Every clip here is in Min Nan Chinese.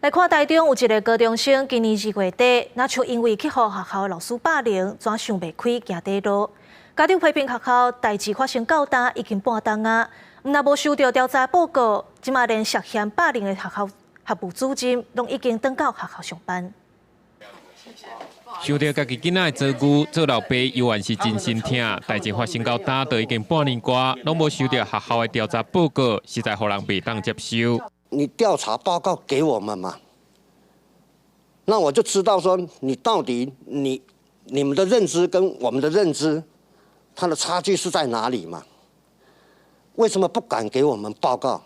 來看台中有一个高中生，今年2月底，若就因為去予學校的老師霸凌，怎想袂開行短路。家長批評學校代誌發生到今已經半冬啊，毋但無收到調查報告，這馬連涉嫌霸凌的學校學務主任攏已經轉到學校上班。想著家己囡仔的遭遇，做老爸猶原是真心疼。代誌發生到今都已經半年外，攏無收到學校的調查報告，實在予人袂當接受。你調查報告給我們嘛？那我就知道說你到底你們的認知跟我們的認知，它的差距是在哪裡嘛？為什麼不敢給我們報告？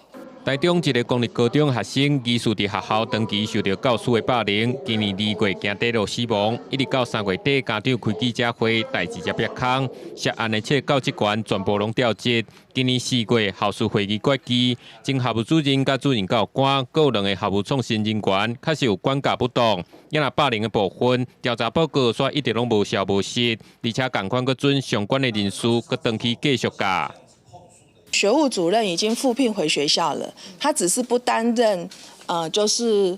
台中一个公立高中學生疑似佇學校長期受著教師的霸凌，今年2月行短路死亡，一直到3月底家長開記者會，代誌才煏空。涉案的七个教職員全部攏調職。今年4月校事會議決議，前校務主任佮主任教官，閣有兩个校務創新人員，確實有管教不當。抑若霸凌的部分，調查報告煞一直攏無消無息，而且仝款閣準相關的人事閣轉去繼續教。學務主任已經復聘回學校了，他只是不擔任，就是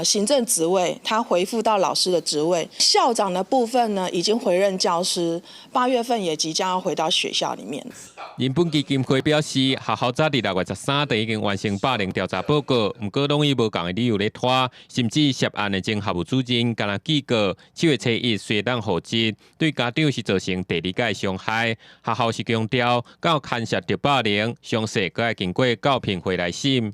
行政職位，他恢復到老師的職位。校長的部分呢，已經回任教師，8月份也即將要回到學校裡面。人本基金會表示，學校早佇6月13就已經完成霸凌調查報告，毋過攏以無仝的理由咧拖，甚至涉案的前校務主任敢若記過，7月初1雖當復職，對家長是造成第二擺傷害。學校是強調，敢有牽涉著霸凌，詳細閣愛經過教評會來審。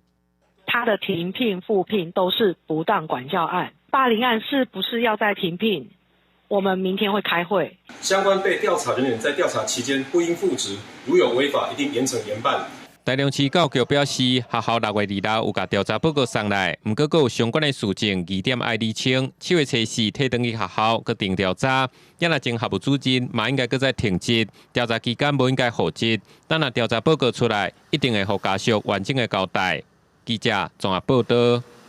他的停聘、復聘都是不當管教案，霸凌案是不是要再停聘？我們明天會開會。相關被調查人員在調查期間不應復職，如有違法，一定嚴懲嚴辦。台中市教育局表示，學校6月26有共調查報告送來，毋過閣有相關的事證疑點愛釐清。7月初四退轉去學校閣定調查，抑若前校務主任嘛應該閣再停職，調查期間無應該復職。等若調查報告出來，一定會予家屬完整的交代。記者綜合報導。